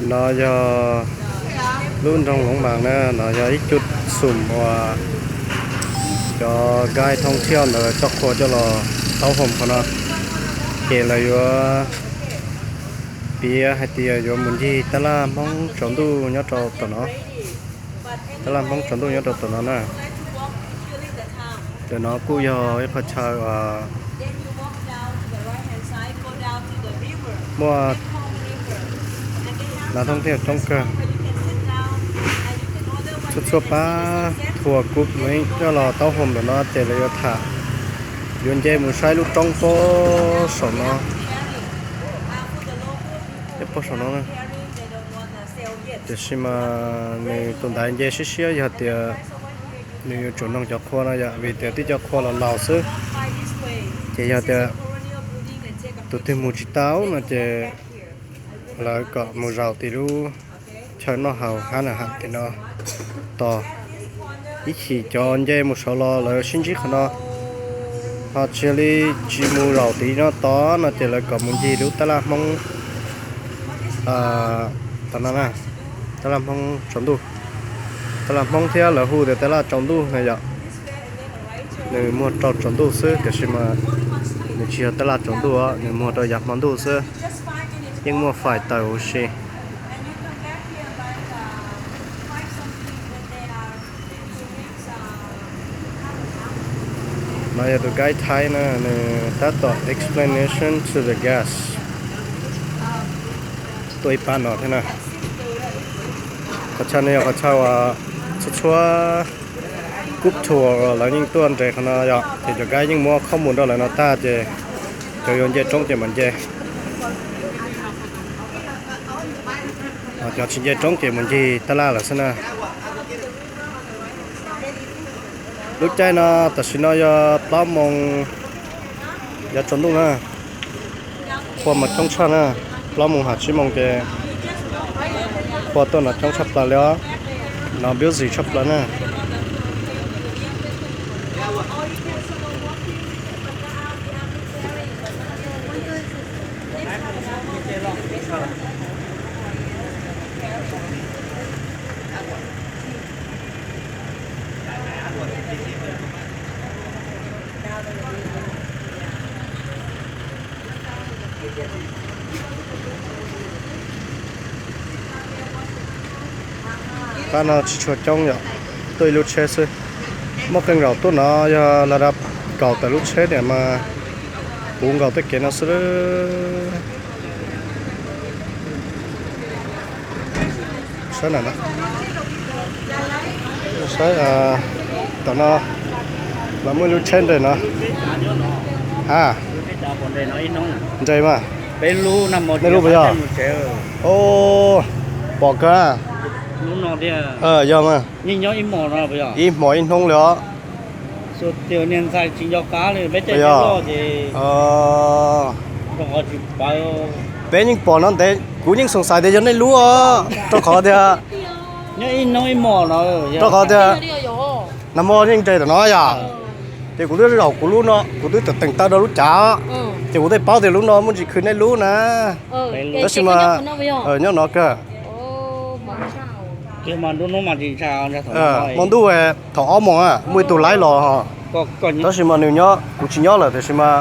No yog lub nroog Loov Maas na, no yog ib co xum uas cov guide thoob thiaj ntawd coj qhua coj los taub hau qhov no, ces lawv yuav piav hais tias yuav mus ncig tab laj Hmoob tsaus ntuj nyob rau tom no. Tab laj Hmoob tsaus ntuj nyob rau tom no na. Ntawm no kuj yog ib qhov chaw muaj nav thoob thiaj coob kawg. Txhua txhua pab qhua kuv coj los taub hau ntawm no ces lawv yuav tham, yuav nce mus saib lub roob pob saum no, pob saum no. Tiam sis mas nws tus ntaiv nce siab siab yog tias nws yuav tsum noog cov qhua no yom, vim tias twb cov qhua los laus xwb. Ces yog tias tus twg mus tsis tau no ces lawv kom mus zaum tim lub chaw noj haus hab na, ham tim no tos. Ib chim cov nce mus saud los lawv sib ntsib qhov no, ho tsis yog li tsis mus zaum tim no tod no ces lawv kom mus ncig lub tab laj Hmoob, tab laj Hmoob tsaus ntuj. Tab laj Hmoob thiab lawv hu tias tab laj tsaus ntuj na yom. Nws muag rau tsaus ntuj xwb tiam sis mas nws tsis yog tab laj tsaus ntuj os, nws muag rau yav hmo ntuj xwb. Yeej muaj fais taws huv si. No yog tus guide Thaib na, nws tab tom explanation to the guest. Tuaj ib pab no thiab na. Qhov chaw no yog qhov chaw uas txhua txhua group tour lawv yeej tuaj nres qhov no yom, ces cov guide yeej muab khob mus rau lawv no tag ces cov yuav nce roob ces mam nce. Cov tsis nce roob ces mus ncig tab laj lawm xwb na. Lub caij no tam sim no yog plaub moos yav tsaus ntuj na. Qhua mas coob tshaj na, plaub moos hab tsib moos ces qhua tuaj no coob tshaj plaws li os. No busy tshaj plaws na. Pab no tsis tshua coob yom, tuaj ib lub tsheb xwb. Muaj qee zaum tuaj no yog lawv kaum tawm lub tsheb tiam mas puv nkaus tej kev no xwb. Saib na, saib tom no los muaj lub tsheb nres no. Ha, nres mas. Nej lub puas yog? Pom kawg. Yog mas. Ib hmos ib hnub li os. Yog. Peb yeej pom no ntev, kuv yeej xoom xaiv tias yog nej lub os, rau qhov tias, rau qhov tias nag hmo yeej nres tom no yom. Ces kuv twb zaum kuv lub no, kuv twb teem taw rau lub cav, ces kuv thiaj paub tias lub no muaj ntsis khwv nej lub na. Tab sis mas nyob no kawg. Hmo ntuj thaum ob moos muaj ib tug laib los, tab sis mas nws nyob, kuv tsis nyob lawm tiam sis mas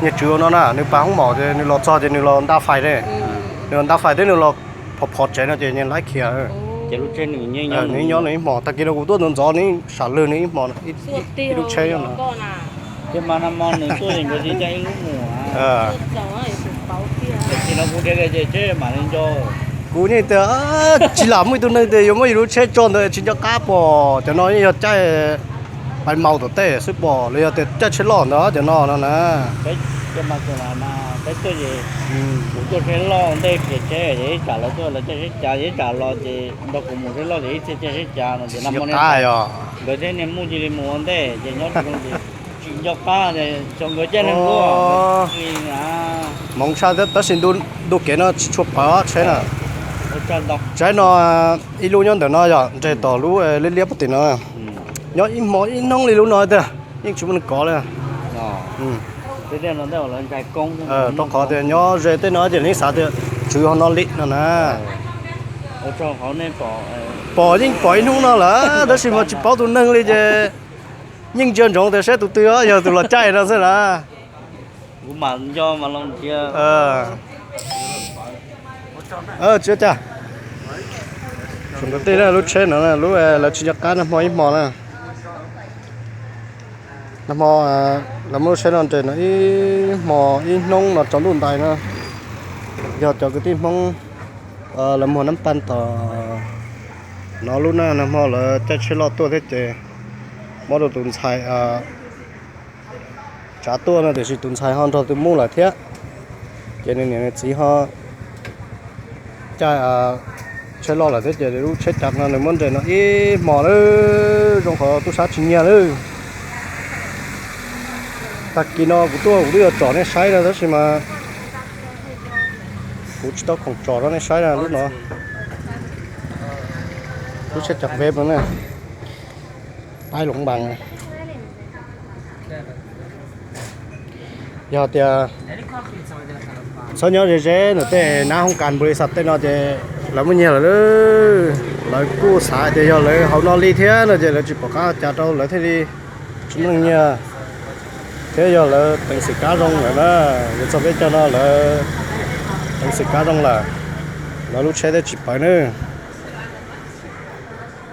niag tswv no na nws pas hoob mom ces nws los txog ces nws los nta fais ne. Nws los nta fais thiab nws los phov phov tsev no ces nws laib khiav. Nws nyob nws ib hmos, tag kis no kuv tuaj ntxov ntxov nws sam lwg nws ib hmos, ib lub tsheb no. Kuv yeej tias tsis lam muaj ib tug neeg tias yuav muab yus lub tsheb tso ntawd tsis nco qab pom, cov no yeej yog caij pais maus tom tej xwb pom los yog tias caij tsheb loj ntawd cov no no na. Kuv tuaj tsheb loj ntej kiag tsheb ces ib tsam lawv tuaj lawv caij tsheb cav, ib tsam los ces nrog kuv mus tsheb loj ces ib txhia caij tsheb cav no ces nag hmo nkawd thiab niag muj cia li mus ua ntej ces nyob rau tsis nco qab, xyov nkawd caij neeg lub li na. Hmoov tshaj tab sis ntu kev no tsis tshua pawv tsheb na. Tsheb no ib lub nyob ntawm no yog nres tom lub liab liab puag tim no. Nyob ib hmo ib hnub li lub no tiag, yeej tsis muaj neeg kov li. Rau qhov tias nyob ze tej no ces yeej xav tias tswv ho no li no na. Pom yeej pom ib hnub no lawm tab sis mas tsis paub tus neeg li ces yeej ntsia ntsoov tias saib tus twg yog tus los caij no xwb na. Tsis ua cas. Tsuas nkaus tej lub tsheb no lub lawv tsis nco qab nag hmo ib hmo na. Nag hmo lawv muab lub tsheb no nres no ib hmo ib hnub no tsaus ntuj ntais no. Yog cov kwv tij Hmoob lawv muag nab paj tom no lub na, nag hmo lawv caij tsheb loj tuaj thiab ces muab rau tus ntxhais tsav tuaj no tiam sis tus ntxhais ho nrog tus muam lawm thiab. Ces nws niam nws txiv ho caij tsheb loj lawm thiab ces lub tsheb cav no nws muab nres no ib hmo lawm zoo qhov tub sab tsis nyiag lawm. Tag kis no kuv tuaj kuv twb yuav tsom nej saib na tab sis mas kuv tsis tau khoom tsom rau nej saib na lub no. Lub tsheb cav veb no na. Paib Loos Npas. Yog tias txhob nyob ze ze ntawm tej nab hoob kas npau li xav tej no ces lawv muaj nyiag lawm. Lawv kuj xav tias yog lawv haus no li thiab no ces lawv tsis pom qab cas rau lawv thiaj li tsis muaj neeg nyiag. Thiab yog lawv teev xwm kab zoo lawm na, yuav txog peb caug no lawv teev xwm kab zoo lawm, lawv lub tsheb thiaj tsis pawv nawb.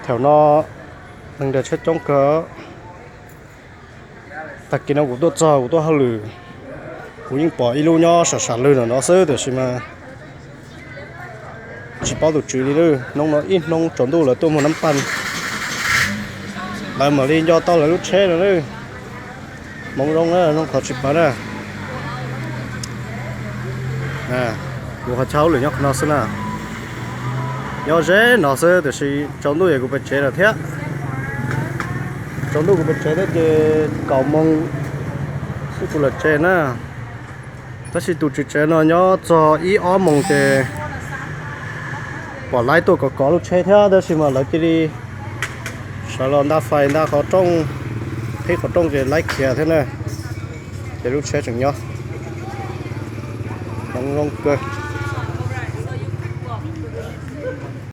Thaum no neeg nrhiav tsheb coob kawg. Tag kis no kuv tuaj txog kuv tuaj hauj lwm, kuv yeej pom ib lub nyob sam sam lwg no no xwb tiam sis mas tsis paub tus tswv li lawm. Hnub no ib hnub tsaus ntuj lawv tuaj muag nab paj, lawv mam li nco tau lawv lub tsheb no lawm. Hmoov zoo na, zoo qhov tsis pawv na. Kuv ho chaw hauj lwm nyob qhov no xwb na. Nyob ze no xwb tiam sis tsaus ntuj es kuv pem tsev lawm thiab. Tsaus ntuj kuv pem tsev thiab ces kaum moos xwb kuv lawm tsev na. Tab sis tus tswv tsev no nyob txog ib ob moos ces pom laib tuaj kov kov lub tsheb thiab tab sis mas lawv cia li sawv los nta fais nta qhov rooj, qhib qhov rooj ces laib khiav thiab na. Ces lub tsheb tseem nyob. Hmoov zoo kawg.